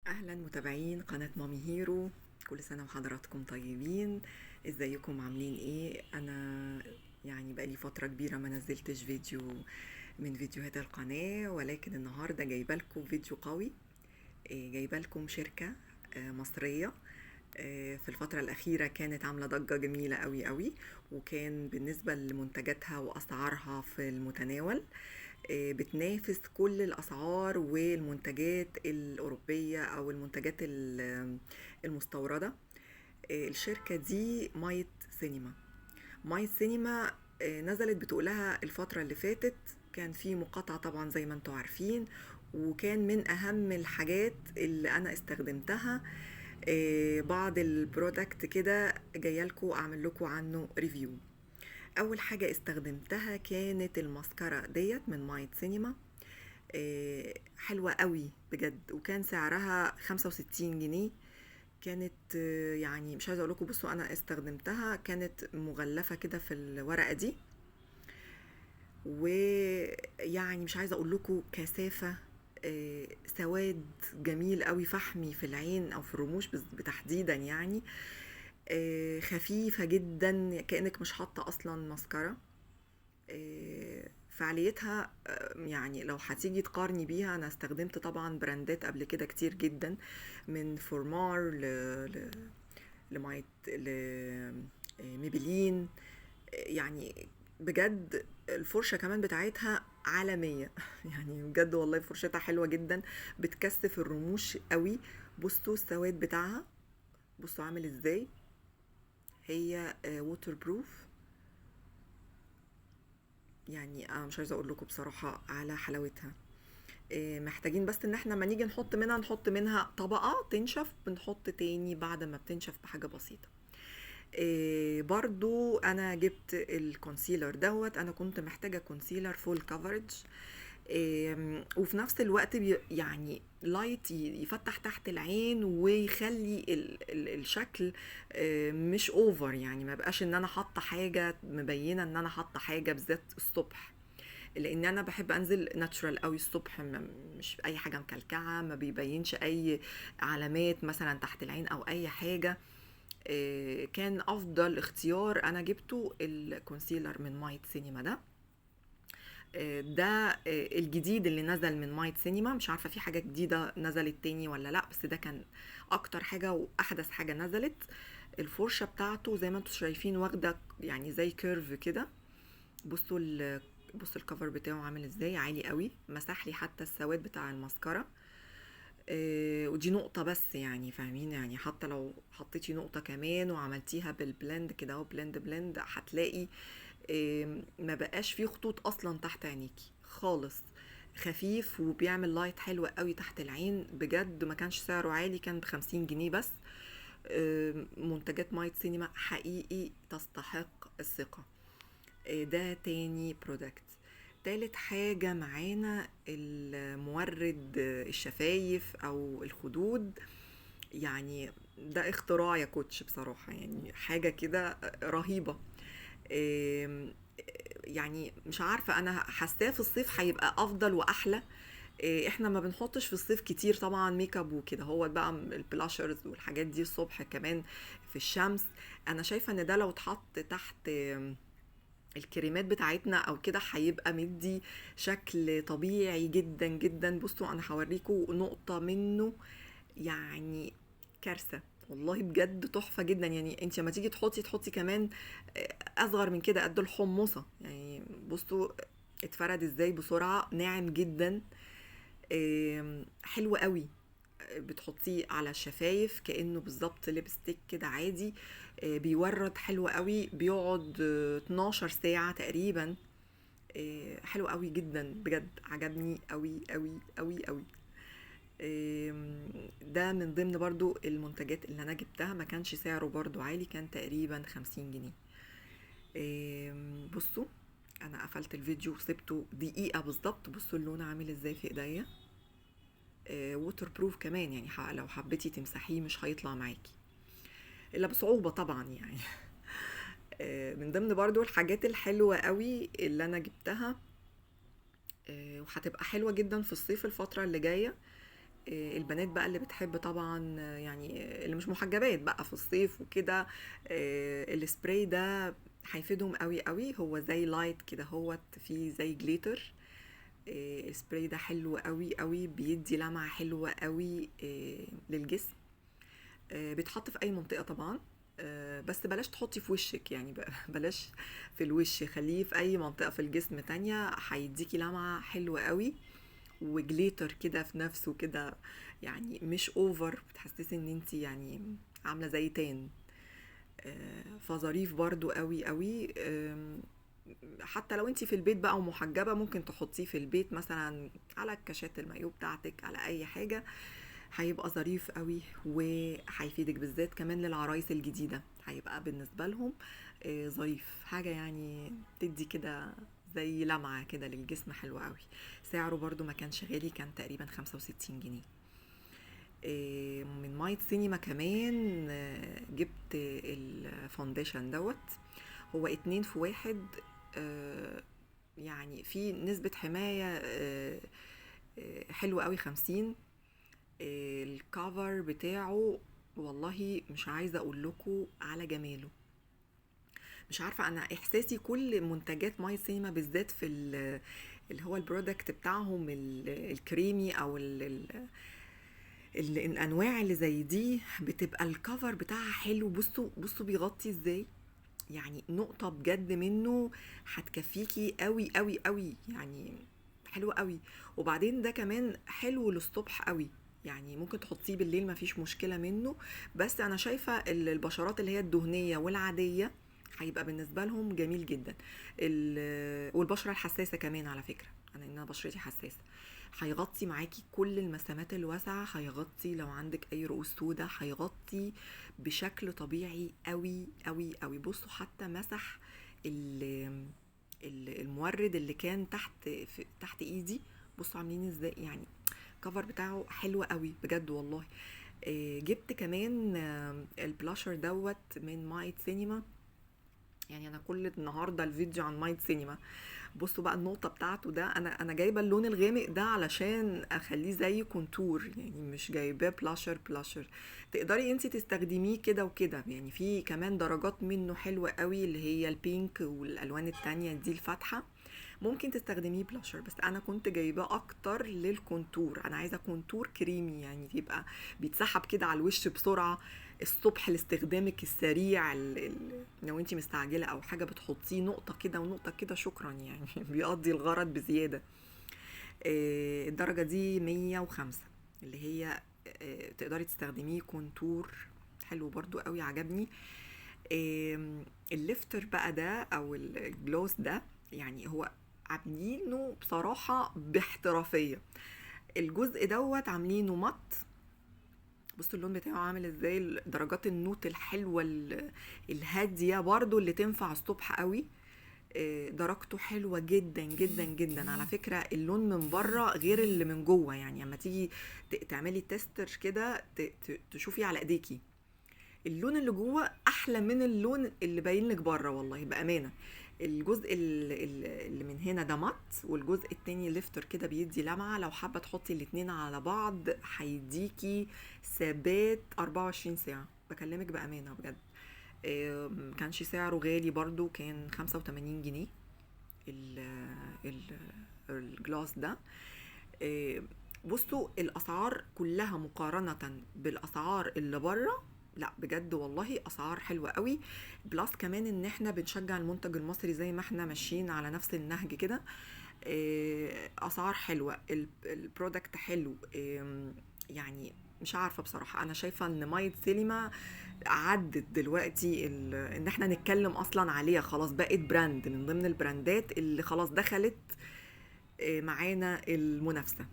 اهلا متابعين قناة مامي هيرو، كل سنة وحضراتكم طيبين. ازيكم عاملين ايه؟ انا يعني بقالي فترة كبيرة ما نزلتش فيديو من فيديوهات القناة، ولكن النهاردة جايبه لكم فيديو قوي. جايبه لكم شركة مصرية في الفترة الأخيرة كانت عاملة ضجة جميلة قوي قوي، وكان بالنسبة لمنتجاتها وأسعارها في المتناول، بتنافس كل الأسعار والمنتجات الأوروبية أو المنتجات المستوردة. الشركة دي مايت سينما. مايت سينما نزلت بتقولها الفترة اللي فاتت، كان في مقاطعة طبعا زي ما انتوا عارفين، وكان من أهم الحاجات اللي أنا استخدمتها بعض ال product كده جاية لكم اعمل لكم عنه review. اول حاجة استخدمتها كانت الماسكارا ديت من مايت سينما، حلوة قوي بجد، وكان سعرها 65 جنيه. كانت يعني مش عايزه اقول لكم، بصوا انا استخدمتها كانت مغلفه كده في الورقة دي، ويعني مش عايزه اقول لكم كثافة، سواد جميل قوي فحمي في العين او في الرموش بتحديدا، خفيفة جدا كانك مش حاطه اصلا ماسكارا. فعاليتها، يعني لو هتيجي تقارني بيها، انا استخدمت طبعا براندات قبل كده كتير جدا، من فورمار لمايت ميبلين، يعني بجد الفرشة كمان بتاعتها عالمية. يعني بجد والله فرشتها حلوة جدا، بتكثف الرموش قوي. بصوا السواد بتاعها، بصوا عامل ازاي. هي waterproof، يعني انا مش عايزة اقول لكم بصراحة على حلاوتها. محتاجين بس ان احنا ما نيجي نحط منها، نحط منها طبقة تنشف، بنحط تاني بعد ما بتنشف بحاجة بسيطة. برضو انا جبت ال concealer دوت، انا كنت محتاجة concealer full coverage، وفي نفس الوقت يعني light يفتح تحت العين ويخلي الشكل مش over، يعني ما بقاش ان انا حاطه حاجة مبينة ان انا حاطه حاجة، بالذات الصبح، لان انا بحب انزل natural قوي الصبح، مش اي حاجة مكلكعه، ما بيبينش اي علامات مثلا تحت العين او اي حاجة. كان افضل اختيار انا جبته ال concealer من مايت سينما ده. ده الجديد اللي نزل من مايت سينما، مش عارفة في حاجة جديدة نزلت تاني ولا لا، بس ده كان اكتر حاجة واحدث حاجة نزلت. الفرشة بتاعته زي ما انتم شايفين واخدة يعني زي curve كده، بصوا ال cover بتاعه عامل ازاي، عالي قوي، مسح لي حتى السواد بتاع الماسكارا. ودي نقطة بس، يعني فاهمين، يعني حتى لو حطيتي نقطة كمان وعملتيها بال blend كده اهو، blend blend، هتلاقي، ما بقاش فيه خطوط اصلا تحت عينيكي خالص، خفيف وبيعمل light حلو قوي تحت العين بجد. ما كانش سعره عالي، كان ب50 جنيه بس. منتجات مايت سينما حقيقي تستحق الثقة. ده تاني product. تالت حاجة معانا المورد الشفايف أو الخدود، يعني ده اختراع يا كوتش بصراحة، يعني حاجة كده رهيبة. يعني مش عارفة، أنا حاساه في الصيف هيبقى أفضل وأحلى. احنا ما بنحطش في الصيف كتير طبعا ميك اب وكده، هو بقى ال blushers والحاجات دي الصبح كمان في الشمس. انا شايفة ان ده لو اتحط تحت الكريمات بتاعتنا او كده هيبقى مدي شكل طبيعي جدا جدا. بصوا انا هوريكم نقطة منه، يعني كارثة والله بجد، تحفة جدا. يعني انت لما تيجي تحطي كمان اصغر من كده قد الحمصة، يعني بصوا اتفرد ازاي بسرعة، ناعم جدا، حلو قوي. بتحطيه على الشفايف كأنه بالظبط lipstick كده عادي، بيورد حلو قوي، بيقعد 12 ساعة تقريبا، حلو قوي جدا بجد، عجبني قوي قوي قوي قوي. ده من ضمن برضو المنتجات اللي انا جبتها، ما كانش سعره برضو عالي، كان تقريبا 50 جنيه. بصوا انا قفلت الفيديو وسبته دقيقة بالظبط، بصوا اللون عامل ازاي في ايديا، waterproof كمان، يعني لو حبيتي تمسحيه مش هيطلع معاكي الا بصعوبة طبعا يعني. من ضمن برضو الحاجات الحلوة قوي اللي انا جبتها، وهتبقى حلوة جدا في الصيف الفترة اللي جاية، البنات بقى اللي بتحب طبعا، يعني اللي مش محجبات بقى في الصيف وكده، السبراي ده هيفيدهم قوي قوي. هو زي light كده، هو فيه زي glitter. السبراي ده حلو قوي قوي، بيدي لمعة حلوة قوي للجسم. بيتحط في اي منطقة طبعا، بس بلاش تحطي في وشك يعني، بلاش في الوش، خليه في اي منطقة في الجسم تانية، هيديكي لمعة حلوة قوي و glitter كده في نفسه كده، يعني مش over، بتحسسي ان انتي يعني عاملة زي tan. فظريف برضو قوي قوي. حتى لو انتي في البيت بقى ومحجبة ممكن تحطيه في البيت مثلا على الكاشات المايو بتاعتك، على اي حاجة، هيبقى ظريف قوي وهيفيدك، بالذات كمان للعرايس الجديدة هيبقى بالنسبة لهم ظريف، حاجة يعني تدي كده زي لمعة كده للجسم، حلو قوي. سعره برضو ما كانش غالي، كان تقريبا 65 جنيه. من مايت سينما كمان جبت ال foundation دوت، هو 2 في 1، يعني في نسبة حماية حلوة قوي 50. ال cover بتاعه والله مش عايزة اقول لكم على جماله، مش عارفة انا احساسي كل منتجات ماي سينما بالذات في اللي هو ال product بتاعهم الكريمي او الانواع اللي زي دي بتبقى ال cover بتاعها حلو. بصوا بيغطي ازاي، يعني نقطة بجد منه هتكفيكي قوي قوي قوي، يعني حلو قوي. وبعدين ده كمان حلو للصبح قوي، يعني ممكن تحطيه بالليل مفيش مشكلة منه، بس انا شايفة البشرات اللي هي الدهنية والعادية هيبقى بالنسبة لهم جميل جدا. والبشرة الحساسة كمان على فكرة، انا بشرتي حساسة، هيغطي معاكي كل المسامات الواسعة، هيغطي لو عندك اي رؤوس سودة، هيغطي بشكل طبيعي قوي قوي قوي. بصوا حتى مسح المورد اللي كان تحت ايدي، بصوا عاملين ازاي، يعني ال cover بتاعه حلو قوي بجد والله. جبت كمان البلاشر دوت من مايت سينما، يعني انا كل النهارده الفيديو عن مايت سينما. بصوا بقى النقطة بتاعته ده، انا جايبه اللون الغامق ده علشان اخليه زي contour، يعني مش جايباه بلاشر بلاشر، تقدري انتي تستخدميه كده وكده، يعني في كمان درجات منه حلوة قوي اللي هي ال pink والالوان التانية دي الفاتحة، ممكن تستخدميه بلاشر، بس انا كنت جايباه اكتر لل contour، انا عايزه contour كريمي يعني يبقى بيتسحب كده على الوش بسرعة الصبح لاستخدامك السريع، لو انتي مستعجلة او حاجة بتحطيه نقطة كده ونقطة كده، شكرا يعني بيقضي الغرض بزيادة. الدرجة دي 105 اللي هي تقدري تستخدميه contour، حلو برضو قوي عجبني. ال lifter بقى ده او ال gloss ده، يعني هو عاملينه بصراحة باحترافيه، الجزء دوت عاملينه matte، بصوا اللون بتاعه عامل ازاي، درجات ال nude الحلوة الهادية برضو اللي تنفع الصبح قوي، درجته حلوة جدا جدا جدا. على فكرة اللون من بره غير اللي من جوه، يعني اما تيجي تعملي tester كده تشوفي على ايديكي اللون اللي جوه احلى من اللون اللي باين لك بره والله بامانه. الجزء اللي من هنا ده matte، والجزء التاني lifter كده بيدي لمعة، لو حابة تحطي الاتنين على بعض هيديكي ثبات 24 ساعة، بكلمك بامانه بجد. كانش سعره غالي برضو، كان 85 جنيه ال gloss ده. بصوا الاسعار كلها مقارنة بالاسعار اللي بره، لا بجد والله اسعار حلوة قوي، plus كمان ان احنا بنشجع المنتج المصري زي ما احنا ماشيين على نفس النهج كده. اسعار حلوة، ال product حلو، يعني مش عارفه بصراحة، انا شايفه ان مايت سينما عدت دلوقتي ان احنا نتكلم اصلا عليها، خلاص بقت brand من ضمن البراندات اللي خلاص دخلت معانا المنافسة.